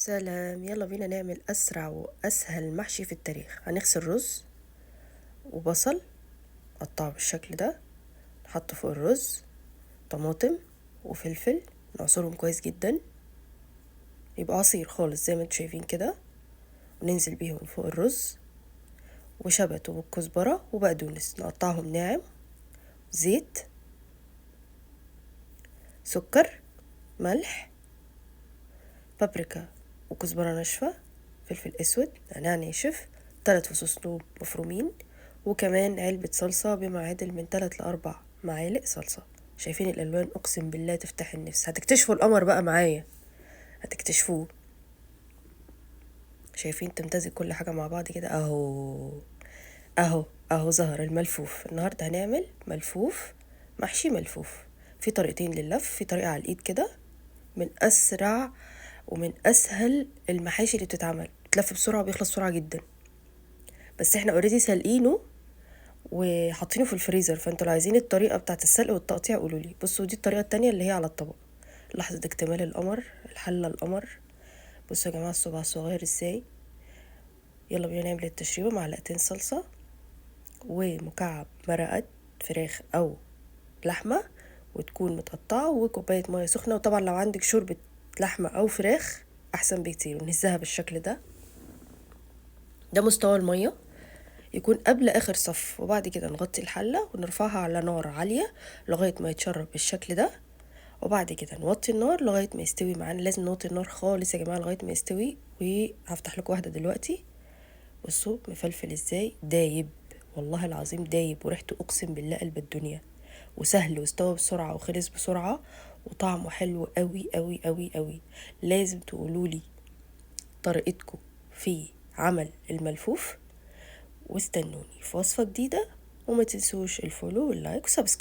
سلام، يلا بينا نعمل أسرع وأسهل محشي في التاريخ. هنغسل رز وبصل، نقطعه بالشكل ده، نحطه فوق الرز، طماطم وفلفل، نعصرهم كويس جدا يبقى عصير خالص زي ما انتم شايفين كده، وننزل بيهم فوق الرز، وشبت وكزبرة وبقدونس نقطعهم ناعم، زيت، سكر، ملح، بابريكا وكزبرة ناشفة، فلفل اسود، نعناع ناشف، 3 فصوص ثوم مفرومين، وكمان علبة صلصة بما يعادل من 3 ل4 معالق صلصة. شايفين الالوان؟ اقسم بالله تفتح النفس. هتكتشفوا القمر بقى معايا، هتكتشفوه. شايفين تمتزج كل حاجة مع بعض كده اهو اهو اهو. ظهر الملفوف. النهاردة هنعمل ملفوف محشي ملفوف. في طريقتين لللف، في طريقة على الايد كده، من اسرع ومن اسهل المحاشي اللي بتتعمل، بتلف بسرعة وبيخلص بسرعة جدا، بس احنا already سالقينه وحاطينه في الفريزر، فانتوا لو عايزين الطريقة بتاعه السلق والتقطيع قولوا لي. بصوا دي الطريقة التانية اللي هي على الطبق. لحظة اكتمال القمر، الحلة القمر. بصوا يا جماعة الصباع الصغير ازاي. يلا بينا نعمل التشريبه. معلقتين صلصه ومكعب مرقه فراخ او لحمه وتكون متقطعه، وكوبايه مية سخنة، وطبعا لو عندك شوربة لحمه او فراخ احسن بكتير. ونهزها بالشكل ده. ده مستوى المية يكون قبل اخر صف، وبعد كده نغطي الحلة ونرفعها على نار عالية لغاية ما يتشرب بالشكل ده، وبعد كده نوطي النار لغاية ما يستوي معانا. لازم نوطي النار خالص يا جماعة لغاية ما يستوي. وهفتح لكم واحدة دلوقتي. بصوا مفلفل ازاي، دايب والله العظيم دايب، وريحته اقسم بالله قلب الدنيا، وسهل واستوى بسرعة وخلص بسرعة، وطعمه حلو قوي قوي قوي قوي. لازم تقولولي طريقتكم في عمل الملفوف، واستنوني في وصفة جديدة، وما تنسوش ال follow وال like و subscribe.